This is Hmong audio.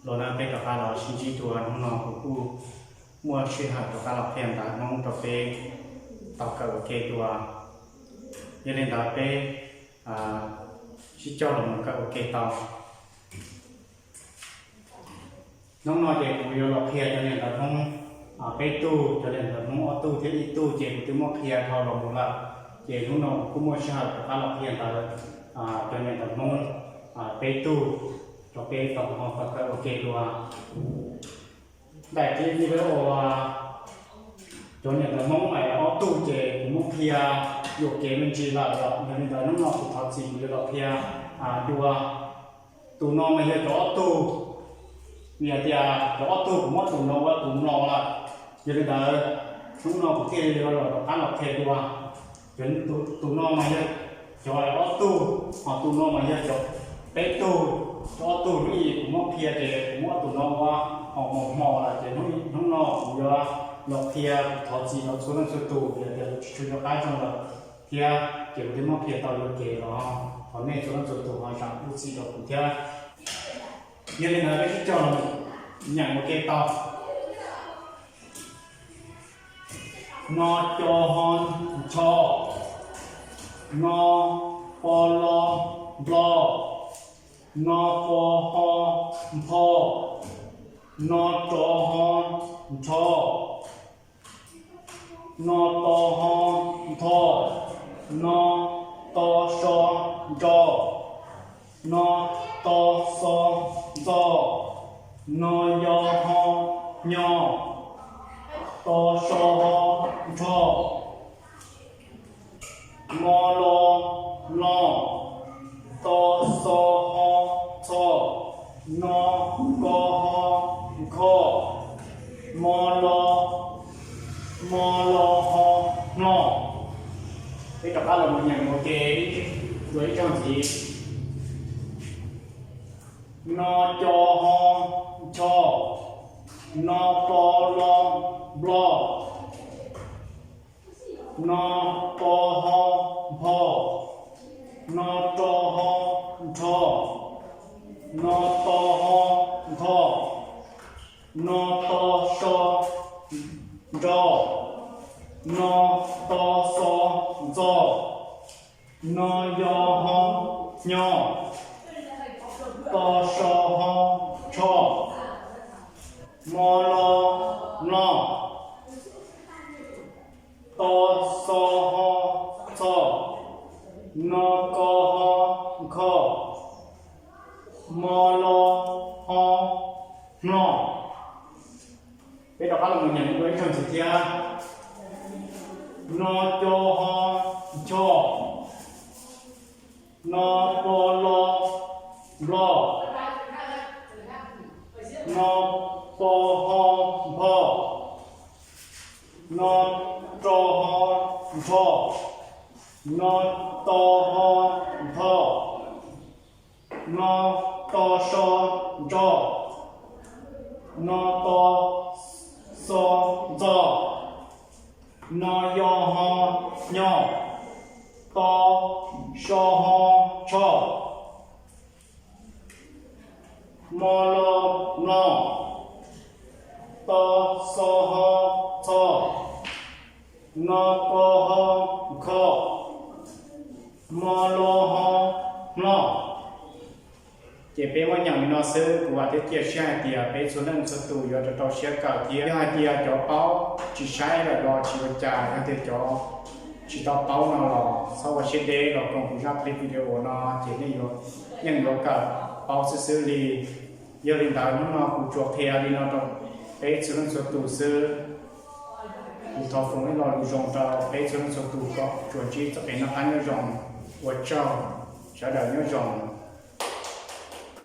Los na peb rov qab los sib ntsib dua, hnub no kuv kuj muaj sij hawm rov qab los qhia ntawv Hmoob rau peb tau kawm ua ke dua. Yog li ntawd peb sib coj los mus kawm ua ke tau. Hnub no ces kuv yuav los qhia cov niam ntawv Hmoob peb tug, cov niam ntawv Hmoob ob tug thiab ib tug ces kuv twb muab qhia dhau los mus lawm. Ces hnub no kuv kuj muaj sij hawm rov qab los qhia ntawv cov niam ntawv Hmoob peb tug rau peb tau ho tau kawm ua ke dua. Daim clip video cov niam ntawv Hmoob ob tug ces kuv muab qhia yuam kev me ntsis lawm os. Yog li ntawd hnub no kuv thov txim kuv yuav los qhia dua. Tus no mas yog cov ob tug, vim hais tias cov ob tug kuv muab tus no ua tus mlom lawm. Yog li ntawd hnub no kuv thiaj li yuav los rov qab los qhia dua. Tus no mas yog cov ob tug, ho tus no mas yog cov peb tug. Cov ob tug hnub ib kuv muab qhia ces kuv muab tus no ua hom mos hmo lawm ces hnub no kuv yuav los qhia, thov txim rau txhua leej txhua tus vim tias tsis tshua nco qab zoo lawm thiab ces kuv twb muab qhia tau yuam kev los thov nej txhua leej txhua tus ho zam lub txim rau kuv thiab. Yog li ntawd peb sib coj los nyeem ua ke tau. No co ho ncho. No po lo nplo. No po ho npho. No ro ho nrho. No to ho ntho. No to so ntso. No to xo ntxo. No yo ho nyo. To so ho nrho. Mo lo mlo. To xo ho txho. No ko ho nkho. Mo lo, mo lo ho hno. Peb rov qab los mus nyeem ua ke dua ib zaug ntxiv. No co ho ncho. No po lo nplo. No to ho npho. No ro ho nrho. No to ho ntho. No to so ntso. No to xo ntxo. No yo ho nyo. To so ho tsho. Mo lo mlo. To xo ho txho. No ko ho nkho. Mo lo ho hno. Peb rov qab los mus nyeem dua ib zaug ntxiv thiab. No co ho ncho. No po lo nplo. No po ho npho. No ro ho nrho. No to ho ntho. No to so ntso. No to xo ntxo. No yo ho nyo. To so ho tsho. Mo lo mlo. To xo ho txho. No ko ho nkho. Mo lo ho hno. Ces peb muab nyeem li no xwb, kuv vam thiab cia siab hais tias peb txhua leej txhua tus yuav rau rau siab kawm thiab. Yog hais tias cov paub tsis saib lawm los tsis ua cas, yog tias cov tsis tau paub no los txhob ua siab deb los koom kuv zaj clip video no ces nej yeej yuav kawm paub xwb xwb li. Yog li ntawd hnub no kuv tsuas qhia li no rau peb txhua leej txhua tus xwb. Kuv thov foom ib lo lus zoo rau peb txhua leej txhua tus kom tsuas ntsib txoj kev noj qab nyob zoo. Ua tsaug, sawv daws nyob zoo.